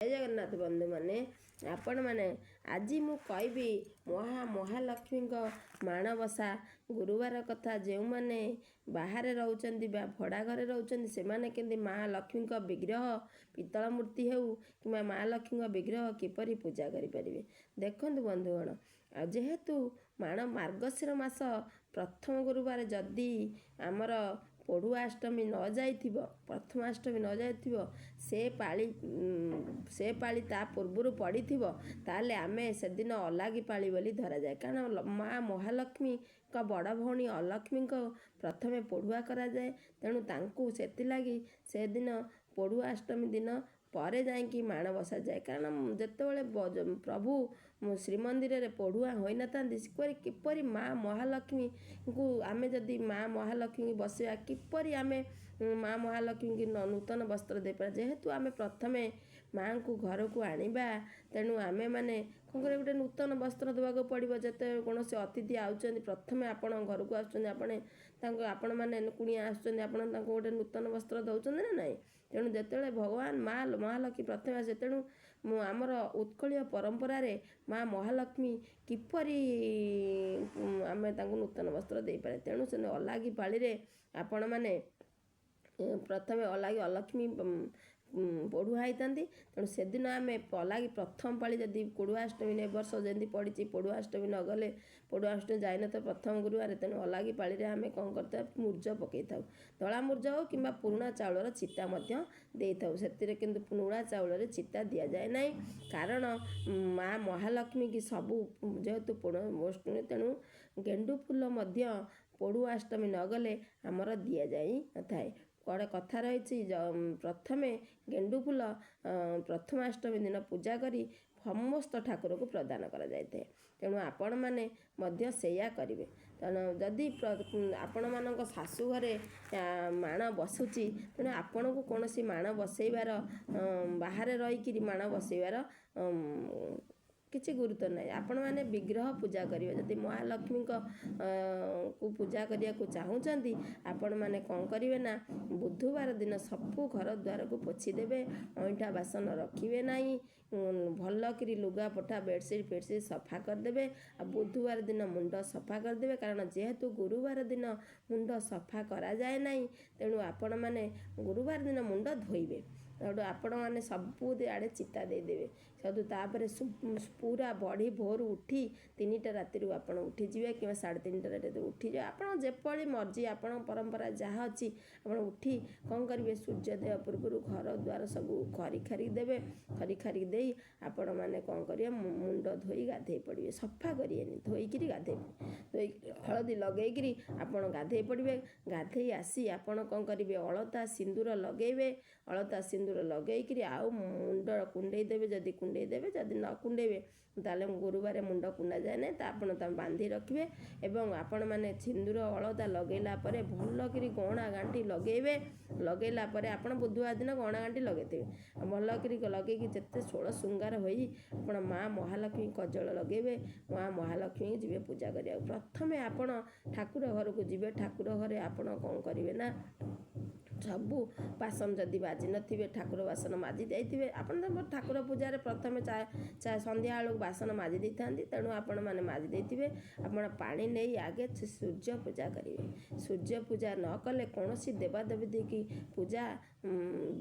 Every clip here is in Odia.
ଜୟ ଜଗନ୍ନାଥ ବନ୍ଧୁମାନେ, ଆପଣମାନେ ଆଜି ମୁଁ କହିବି ମହାଲକ୍ଷ୍ମୀଙ୍କ ମାଣବସା ଗୁରୁବାର କଥା। ଯେଉଁମାନେ ବାହାରେ ରହୁଛନ୍ତି ବା ଭଡ଼ା ଘରେ ରହୁଛନ୍ତି, ସେମାନେ କେମିତି ମା ଲକ୍ଷ୍ମୀଙ୍କ ବିଗ୍ରହ, ପିତ୍ତଳ ମୂର୍ତ୍ତି ହେଉ କିମ୍ବା ମା ଲକ୍ଷ୍ମୀଙ୍କ ବିଗ୍ରହ କିପରି ପୂଜା କରିପାରିବେ। ଦେଖନ୍ତୁ ବନ୍ଧୁଗଣ, ଆଉ ଯେହେତୁ ମାର୍ଗଶିର ମାସ ପ୍ରଥମ ଗୁରୁବାର ଯଦି ଆମର ପୋଢ଼ୁଆ ଅଷ୍ଟମୀ ନ ଯାଇଥିବ, ପ୍ରଥମାଷ୍ଟମୀ ନ ଯାଇଥିବ, ସେ ପାଳି ତା ପୂର୍ବରୁ ପଡ଼ିଥିବ, ତାହେଲେ ଆମେ ସେଦିନ ଅଲାଗି ପାଳି ବୋଲି ଧରାଯାଏ। କାରଣ ମା ମହାଲକ୍ଷ୍ମୀଙ୍କ ବଡ଼ ଭଉଣୀ ଅଲକ୍ଷ୍ମୀଙ୍କ ପ୍ରଥମେ ପୋଢ଼ୁଆ କରାଯାଏ। ତେଣୁ ତାଙ୍କୁ ସେଥିଲାଗି ସେଦିନ ପୋଢ଼ୁଆ ଅଷ୍ଟମୀ ଦିନ ପରେ ଯାଇକି ମାଣ ବସାଯାଏ। କାରଣ ଯେତେବେଳେ ପ୍ରଭୁ ଶ୍ରୀମନ୍ଦିରରେ ପୋଢ଼ୁଆ ହୋଇନଥାନ୍ତି, କିପରି ମା ମହାଲକ୍ଷ୍ମୀଙ୍କୁ ଆମେ ଯଦି ମା ମହାଲକ୍ଷ୍ମୀଙ୍କୁ ବସିବା, କିପରି ଆମେ ମା ମହାଲକ୍ଷ୍ମୀଙ୍କୁ ନୂତନ ବସ୍ତ୍ର ଦେଇପାରିବା? ଯେହେତୁ ଆମେ ପ୍ରଥମେ ମାଆଙ୍କୁ ଘରକୁ ଆଣିବା, ତେଣୁ ଆମେମାନେ କ'ଣ କରିବା? ଗୋଟେ ନୂତନ ବସ୍ତ୍ର ଦେବାକୁ ପଡ଼ିବ। ଯେତେବେଳେ କୌଣସି ଅତିଥି ଆଉଛନ୍ତି, ପ୍ରଥମେ ଆପଣଙ୍କ ଘରକୁ ଆସୁଛନ୍ତି, ଆପଣ ତାଙ୍କୁ, ଆପଣମାନେ କୁଣିଆ ଆସୁଛନ୍ତି, ଆପଣ ତାଙ୍କୁ ଗୋଟେ ନୂତନ ବସ୍ତ୍ର ଦେଉଛନ୍ତି ନା ନାହିଁ? ତେଣୁ ଯେତେବେଳେ ଭଗବାନ ମା ମହାଲକ୍ଷ୍ମୀ ପ୍ରଥମେ ଆସେ, ତେଣୁ ମୁଁ ଆମର ଉତ୍କଳୀୟ ପରମ୍ପରାରେ ମା ମହାଲକ୍ଷ୍ମୀ କିପରି ଆମେ ତାଙ୍କୁ ନୂତନ ବସ୍ତ୍ର ଦେଇପାରିବା? ତେଣୁ ସେ ଅଲାଗି ପାଳିରେ ଆପଣମାନେ ପ୍ରଥମେ ଅଲାଗି ଅଲକ୍ଷ୍ମୀ ପୋଢ଼ୁଆ ହେଇଥାନ୍ତି। ତେଣୁ ସେଦିନ ଆମେ ଅଲାଗି ପ୍ରଥମ ପାଳି ଯଦି ପୋଢ଼ୁଆ ଅଷ୍ଟମୀ ଏ ବର୍ଷ ଯେମିତି ପଡ଼ିଛି, ପୋଢ଼ୁଆ ଅଷ୍ଟମୀ ନଗଲେ, ପୋଢ଼ୁଆ ଅଷ୍ଟମୀ ଯାଇନଥିବ ପ୍ରଥମ ଗୁରୁବାର, ତେଣୁ ଅଲାଗି ପାଳିରେ ଆମେ କ'ଣ କରିଥାଉ? ମୁର୍ଜ ପକାଇଥାଉ। ଧଳା ମୁର୍ଜ ହେଉ କିମ୍ବା ପୁରୁଣା ଚାଉଳର ଚିତା ମଧ୍ୟ ଦେଇଥାଉ ସେଥିରେ। କିନ୍ତୁ ପୁରୁଣା ଚାଉଳରେ ଚିତା ଦିଆଯାଏ ନାହିଁ, କାରଣ ମା ମହାଲକ୍ଷ୍ମୀ କି ସବୁ ଯେହେତୁ ଅଷ୍ଟମୀ, ତେଣୁ ଗେଣ୍ଡୁ ଫୁଲ ମଧ୍ୟ ପୋଢ଼ୁଆ ଅଷ୍ଟମୀ ନଗଲେ ଆମର ଦିଆଯାଇ ନଥାଏ। କୁଆଡ଼େ କଥା ରହିଛି, ପ୍ରଥମେ ଗେଣ୍ଡୁ ଫୁଲ ପ୍ରଥମାଷ୍ଟମୀ ଦିନ ପୂଜା କରି ସମସ୍ତ ଠାକୁରକୁ ପ୍ରଦାନ କରାଯାଇଥାଏ। ତେଣୁ ଆପଣମାନେ ମଧ୍ୟ ସେଇଆ କରିବେ। ତେଣୁ ଯଦି ଆପଣମାନଙ୍କ ଶାଶୁ ଘରେ ମାଣ ବସୁଛି, ତେଣୁ ଆପଣଙ୍କୁ କୌଣସି ମାଣ ବସେଇବାର, ବାହାରେ ରହିକିରି ମାଣ ବସେଇବାର କିଛି ଗୁରୁତ୍ୱ ନାହିଁ। ଆପଣମାନେ ବିଗ୍ରହ ପୂଜା କରିବେ। ଯଦି ମହାଲକ୍ଷ୍ମୀଙ୍କ କୁ ପୂଜା କରିବାକୁ ଚାହୁଁଛନ୍ତି, ଆପଣମାନେ କ'ଣ କରିବେ ନା ବୁଧବାର ଦିନ ସବୁ ଘର ଦ୍ୱାରକୁ ପୋଛିଦେବେ, ଅଇଁଠା ବାସନ ରଖିବେ ନାହିଁ, ଭଲ କରି ଲୁଗାପଟା, ବେଡ଼ସିଟ୍ ଫେଡ଼ସିଟ୍ ସଫା କରିଦେବେ ଆଉ ବୁଧବାର ଦିନ ମୁଣ୍ଡ ସଫା କରିଦେବେ। କାରଣ ଯେହେତୁ ଗୁରୁବାର ଦିନ ମୁଣ୍ଡ ସଫା କରାଯାଏ ନାହିଁ, ତେଣୁ ଆପଣମାନେ ଗୁରୁବାର ଦିନ ମୁଣ୍ଡ ଧୋଇବେ। ସେଠୁ ଆପଣମାନେ ସବୁ ଆଡ଼େ ଚିତା ଦେଇଦେବେ। ସେଠୁ ତାପରେ ପୁରା ବଢ଼ି ଭୋରୁ ଉଠି, 3ଟା ରାତିରୁ ଆପଣ ଉଠିଯିବେ କିମ୍ବା 3:30 ରାତିରୁ ଉଠିଯିବେ, ଆପଣ ଯେପରି ମର୍ଜି, ଆପଣଙ୍କ ପରମ୍ପରା ଯାହା ଅଛି। ଆପଣ ଉଠି କ'ଣ କରିବେ? ସୂର୍ଯ୍ୟୋଦୟ ପୂର୍ବରୁ ଘର ଦ୍ୱାର ସବୁ ଖରି ଖାରିକି ଦେବେ। ଖରି ଖାରିକି ଦେଇ ଆପଣମାନେ କ'ଣ କରିବେ? ମୁଣ୍ଡ ଧୋଇ ଗାଧୋଇ ପଡ଼ିବେ। ସଫା କରିବେନି, ଧୋଇକିରି ଗାଧୋଇ ପଡ଼ିବେ। ଧୋଇ ହଳଦୀ ଲଗେଇକିରି ଆପଣ ଗାଧୋଇ ପଡ଼ିବେ। ଗାଧୋଇ ଆସି ଆପଣ କ'ଣ କରିବେ? ଅଳତା ସିନ୍ଦୁର ଲଗେଇବେ। ଅଳତା ସିନ୍ଦୁର ଲଗେଇକିରି ଆଉ ମୁଣ୍ଡ କୁଣ୍ଡେଇ ଦେବେ। ଯଦି କୁଣ୍ଡେଇ ଦେବେ, ଯଦି ନ କୁଣ୍ଡେଇବେ, ତାହେଲେ ଗୁରୁବାର ମୁଣ୍ଡ କୁଣ୍ଡା ଯାଏ ନାହିଁ, ତ ଆପଣ ତାକୁ ବାନ୍ଧି ରଖିବେ। ଏବଂ ଆପଣମାନେ ସିନ୍ଦୁର ଅଳତା ଲଗେଇଲା ପରେ ଭଲ କରି ଗହଣା ଗାଣ୍ଠି ଲଗେଇବେ। ଲଗେଇଲା ପରେ ଆପଣ ବୁଧବାର ଦିନ ଗହଣା ଗାଣ୍ଠି ଲଗେଇଥିବେ। ଭଲ କରି ଲଗେଇକି ଯେତେ ଷୋଳ ଶୃଙ୍ଗାର ହୋଇ ଆପଣ ମା ମହାଲକ୍ଷ୍ମୀ କଜଳ ଲଗେଇବେ। ମା ମହାଲକ୍ଷ୍ମୀ ଯିବେ ପୂଜା କରିବାକୁ। ପ୍ରଥମେ ଆପଣ ଠାକୁର ଘରକୁ ଯିବେ। ଠାକୁର ଘରେ ଆପଣ କ'ଣ କରିବେ ନା ସବୁ ବାସନ ଯଦି ମାଜି ନଥିବେ, ଠାକୁର ବାସନ ମାଜି ଦେଇଥିବେ। ଆପଣ ତ ଠାକୁର ପୂଜାରେ ପ୍ରଥମେ ସନ୍ଧ୍ୟା ବେଳକୁ ବାସନ ମାଜି ଦେଇଥାନ୍ତି। ତେଣୁ ଆପଣମାନେ ମାଜି ଦେଇଥିବେ। ଆପଣ ପାଣି ନେଇ ଆଗେ ସୂର୍ଯ୍ୟ ପୂଜା କରିବେ। ସୂର୍ଯ୍ୟ ପୂଜା ନ କଲେ କୌଣସି ଦେବାଦେବୀ ପୂଜା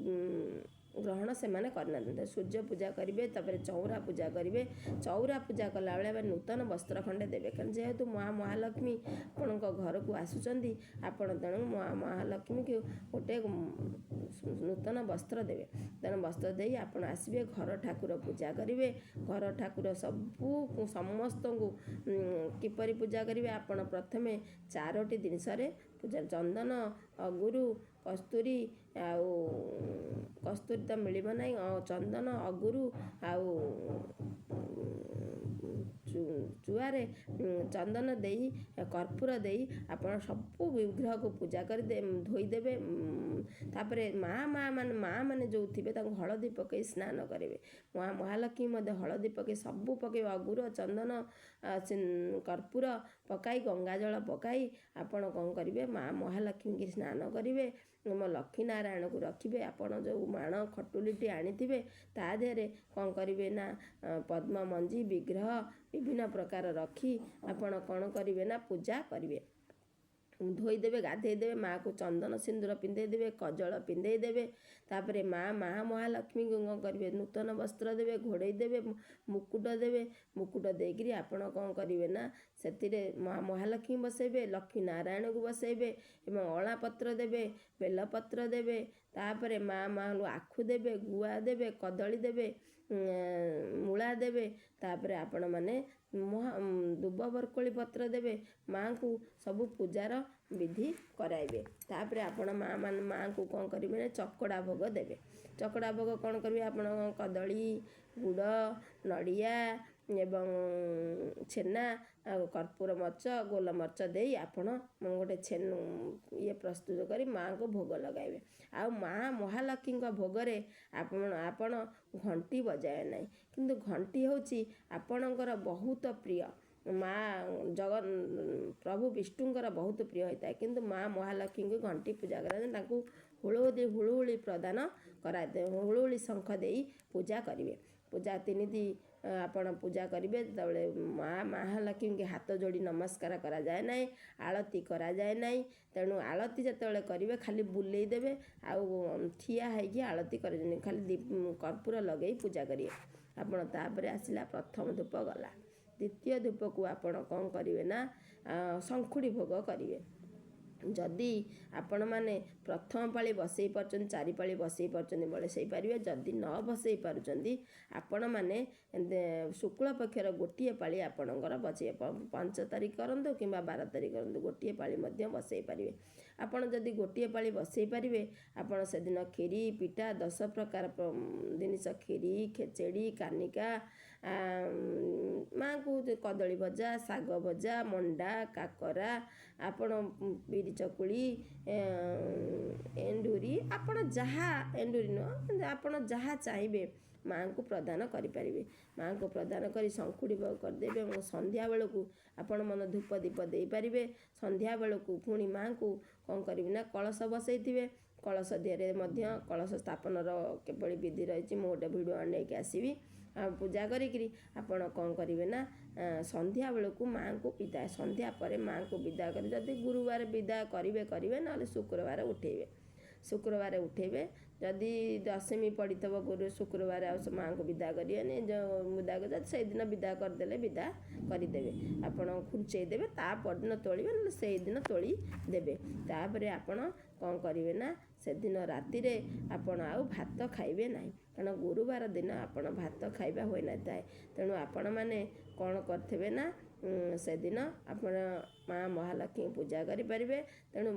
ଗ୍ରହଣ ସେମାନେ କରିନଥାନ୍ତି। ସୂର୍ଯ୍ୟ ପୂଜା କରିବେ, ତାପରେ ଚଉରା ପୂଜା କରିବେ। ଚଉରା ପୂଜା କଲାବେଳେ ଆମେ ନୂତନ ବସ୍ତ୍ର ଖଣ୍ଡେ ଦେବେ। କାରଣ ଯେହେତୁ ମା ମହାଲକ୍ଷ୍ମୀ ଆପଣଙ୍କ ଘରକୁ ଆସୁଛନ୍ତି, ଆପଣ ତେଣୁ ମା ମହାଲକ୍ଷ୍ମୀକୁ ଗୋଟେ ନୂତନ ବସ୍ତ୍ର ଦେବେ। ତେଣୁ ବସ୍ତ୍ର ଦେଇ ଆପଣ ଆସିବେ, ଘର ଠାକୁର ପୂଜା କରିବେ। ଘର ଠାକୁର ସବୁ ସମସ୍ତଙ୍କୁ କିପରି ପୂଜା କରିବେ? ଆପଣ ପ୍ରଥମେ ଚାରୋଟି ଜିନିଷରେ ପୂଜା, ଚନ୍ଦନ, ଅଗୁରୁ, କସ୍ତୁରୀ, ଆଉ କସ୍ତୁରୀ ତ ମିଳିବ ନାହିଁ, ଚନ୍ଦନ, ଅଗୁରୁ ଆଉ ଚୁଆରେ ଚନ୍ଦନ ଦେଇ, କର୍ପୂର ଦେଇ ଆପଣ ସବୁ ବିଗ୍ରହକୁ ପୂଜା କରି ଧୋଇଦେବେ। ତାପରେ ମା ମାନେ ଯେଉଁ ଥିବେ, ତାଙ୍କୁ ହଳଦୀ ପକାଇ ସ୍ନାନ କରିବେ। ମା ମହାଲକ୍ଷ୍ମୀ ମଧ୍ୟ ହଳଦୀ ପକାଇ, ସବୁ ପକାଇ, ଅଗୁର, ଚନ୍ଦନ, କର୍ପୂର ପକାଇ, ଗଙ୍ଗାଜଳ ପକାଇ ଆପଣ କ'ଣ କରିବେ? ମା ମହାଲକ୍ଷ୍ମୀକି ସ୍ନାନ କରିବେ। ଆମ ଲକ୍ଷ୍ମୀ ନାରାୟଣକୁ ରଖିବେ। ଆପଣ ଯେଉଁ ମାଣ ଖଟୁଲିଟି ଆଣିଥିବେ, ତା ଦେହରେ କ'ଣ କରିବେ ନା ପଦ୍ମ ମଞ୍ଜି, ବିଗ୍ରହ ବିଭିନ୍ନ ପ୍ରକାର ରଖି ଆପଣ କ'ଣ କରିବେ ନା ପୂଜା କରିବେ। ଧୋଇଦେବେ, ଗାଧେଇ ଦେବେ, ମାଆକୁ ଚନ୍ଦନ ସିନ୍ଦୁର ପିନ୍ଧେଇ ଦେବେ, କଜଳ ପିନ୍ଧେଇ ଦେବେ। ତାପରେ ମା ମହାଲକ୍ଷ୍ମୀଙ୍କୁ କ'ଣ କରିବେ? ନୂତନ ବସ୍ତ୍ର ଦେବେ, ଘୋଡ଼େଇ ଦେବେ, ମୁକୁଟ ଦେବେ। ମୁକୁଟ ଦେଇକିରି ଆପଣ କ'ଣ କରିବେ ନା ସେଥିରେ ମା ମହାଲକ୍ଷ୍ମୀ ବସେଇବେ, ଲକ୍ଷ୍ମୀ ନାରାୟଣକୁ ବସେଇବେ ଏବଂ ଅଁଳା ପତ୍ର ଦେବେ, ବେଲପତ୍ର ଦେବେ। ତାପରେ ମା ଆଖୁ ଦେବେ, ଗୁଆ ଦେବେ, କଦଳୀ ଦେବେ, ମୂଳା ଦେବେ। ତାପରେ ଆପଣମାନେ ଦୁବ ବରକୋଳି ପତ୍ର ଦେବେ। ମାଆଙ୍କୁ ସବୁ ପୂଜାର ବିଧି କରାଇବେ। ତାପରେ ଆପଣ ମା ମାନେ ମାଆଙ୍କୁ କ'ଣ କରିବେ ନା ଚକଡ଼ା ଭୋଗ ଦେବେ। ଚକଡ଼ା ଭୋଗ କ'ଣ କରିବେ ଆପଣ? କଦଳୀ, ଗୁଡ଼, ନଡ଼ିଆ ଏବଂ ଛେନା ଆଉ କର୍ପୂର ମରିଚ, ଗୋଲମରିଚ ଦେଇ ଆପଣ ଗୋଟେ ଇଏ ପ୍ରସ୍ତୁତ କରି ମାଆଙ୍କୁ ଭୋଗ ଲଗାଇବେ। ଆଉ ମା ମହାଲକ୍ଷ୍ମୀଙ୍କ ଭୋଗରେ ଆପଣ ଘଣ୍ଟି ବଜାଇବେ ନାହିଁ। କିନ୍ତୁ ଘଣ୍ଟି ହେଉଛି ଆପଣଙ୍କର ବହୁତ ପ୍ରିୟ। ମା ପ୍ରଭୁ ବିଷ୍ଣୁଙ୍କର ବହୁତ ପ୍ରିୟ ହୋଇଥାଏ, କିନ୍ତୁ ମା ମହାଲକ୍ଷ୍ମୀଙ୍କୁ ଘଣ୍ଟି ପୂଜା କରାଯାଏ। ତାଙ୍କୁ ହୁଳହୁଳି ହୁଳୁହୁଳି ପ୍ରଦାନ କରାଯାଏ। ହୁଳୁହୁଳି ଶଙ୍ଖ ଦେଇ ପୂଜା କରିବେ। ପୂଜା ତିନିଟି ଆପଣ ପୂଜା କରିବେ। ଯେତେବେଳେ ମା ମହାଲକ୍ଷ୍ମୀଙ୍କୁ ହାତ ଯୋଡ଼ି ନମସ୍କାର କରାଯାଏ ନାହିଁ, ଆଳତି କରାଯାଏ ନାହିଁ। ତେଣୁ ଆଳତି ଯେତେବେଳେ କରିବେ, ଖାଲି ବୁଲେଇ ଦେବେ ଆଉ ଠିଆ ହେଇକି ଆଳତି କରିବେନି। ଖାଲି କର୍ପୂର ଲଗେଇ ପୂଜା କରିବେ ଆପଣ। ତାପରେ ଆସିଲା ପ୍ରଥମ ଧୂପ ଗଲା। ଦ୍ୱିତୀୟ ଧୂପକୁ ଆପଣ କ'ଣ କରିବେ ନା ଶଙ୍ଖୁଡ଼ି ଭୋଗ କରିବେ। ଯଦି ଆପଣମାନେ ପ୍ରଥମ ପାଳି ବସେଇ ପାରୁଛନ୍ତି, ଚାରି ପାଳି ବସେଇ ପାରୁଛନ୍ତି, ବସେଇ ପାରିବେ। ଯଦି ନ ବସେଇ ପାରୁଛନ୍ତି, ଆପଣମାନେ ଶୁକ୍ଳ ପକ୍ଷର ଗୋଟିଏ ପାଳି ଆପଣଙ୍କର ବସେଇ, 5 ତାରିଖ କରନ୍ତୁ କିମ୍ବା 12 ତାରିଖ କରନ୍ତୁ, ଗୋଟିଏ ପାଳି ମଧ୍ୟ ବସେଇ ପାରିବେ। ଆପଣ ଯଦି ଗୋଟିଏ ପାଳି ବସେଇ ପାରିବେ, ଆପଣ ସେଦିନ କ୍ଷୀରି ପିଠା, 10 ପ୍ରକାର ଜିନିଷ, କ୍ଷୀରି, ଖେଚେଡ଼ି, କାନିକା, ମାଆଙ୍କୁ କଦଳୀ ଭଜା, ଶାଗ ଭଜା, ମଣ୍ଡା, କାକରା, ଆପଣ ବିରି ଚକୁଳି, ଏଣ୍ଡୁରି, ଆପଣ ଯାହା, ଏଣ୍ଡୁରି ନୁହଁ, ଆପଣ ଯାହା ଚାହିଁବେ ମାଆଙ୍କୁ ପ୍ରଦାନ କରିପାରିବେ। ମାଆଙ୍କୁ ପ୍ରଦାନ କରି ଶଙ୍ଖୁଡ଼ି ଭୋଗ କରିଦେବେ ଏବଂ ସନ୍ଧ୍ୟାବେଳକୁ ଆପଣ ମନ ଧୂପ ଦୀପ ଦେଇପାରିବେ। ସନ୍ଧ୍ୟାବେଳକୁ ପୁଣି ମାଆଙ୍କୁ କ'ଣ କରିବେ ନା କଳସ ବସେଇଥିବେ। କଳସ ଦେହରେ ମଧ୍ୟ କଳସ ସ୍ଥାପନର କିଭଳି ବିଧି ରହିଛି, ମୁଁ ଗୋଟେ ଭିଡ଼ିଓ ନେଇକି ଆସିବି। ଆଉ ପୂଜା କରିକିରି ଆପଣ କ'ଣ କରିବେ ନା ସନ୍ଧ୍ୟାବେଳକୁ ମାଆଙ୍କୁ ବିଦାୟ, ସନ୍ଧ୍ୟା ପରେ ମାଆଙ୍କୁ ବିଦାୟ କରି, ଯଦି ଗୁରୁବାର ବିଦାୟ କରିବେ କରିବେ, ନହେଲେ ଶୁକ୍ରବାର ଉଠେଇବେ। ଶୁକ୍ରବାର ଉଠେଇବେ। ଯଦି ଦଶମୀ ପଡ଼ିଥିବ ଗୁରୁ ଶୁକ୍ରବାର, ଆଉ ସେ ମାଆଙ୍କୁ ବିଦା କରିବେନି। ଯେଉଁ ବିଦା କରି ସେଇଦିନ ବିଦା କରିଦେଲେ ବିଦା କରିଦେବେ। ଆପଣ ଖୁଞ୍ଚେଇ ଦେବେ, ତା ପରଦିନ ତୋଳିବେ, ନହେଲେ ସେଇଦିନ ତୋଳି ଦେବେ। ତାପରେ ଆପଣ କ'ଣ କରିବେ ନା ସେଦିନ ରାତିରେ ଆପଣ ଆଉ ଭାତ ଖାଇବେ ନାହିଁ, କାରଣ ଗୁରୁବାର ଦିନ ଆପଣ ଭାତ ଖାଇବା ହୋଇନଥାଏ। ତେଣୁ ଆପଣମାନେ କ'ଣ କରିଥିବେ ନା ସେଦିନ ଆପଣ ମା ମହାଲକ୍ଷ୍ମୀ ପୂଜା କରିପାରିବେ। ତେଣୁ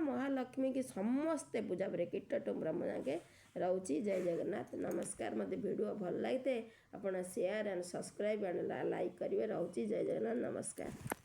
ମହାଲକ୍ଷ୍ମୀକି ସମସ୍ତେ ପୂଜା କରିବେ, କୀଟଠୁ ବ୍ରହ୍ମ ଯାକେ। ରହୁଛି, ଜୟ ଜଗନ୍ନାଥ, ନମସ୍କାର। ମୋତେ ଭିଡ଼ିଓ ଭଲ ଲାଗିଥାଏ, ଆପଣ share and subscribe and like କରିବେ। ରହୁଛି, ଜୟ ଜଗନ୍ନାଥ, ନମସ୍କାର।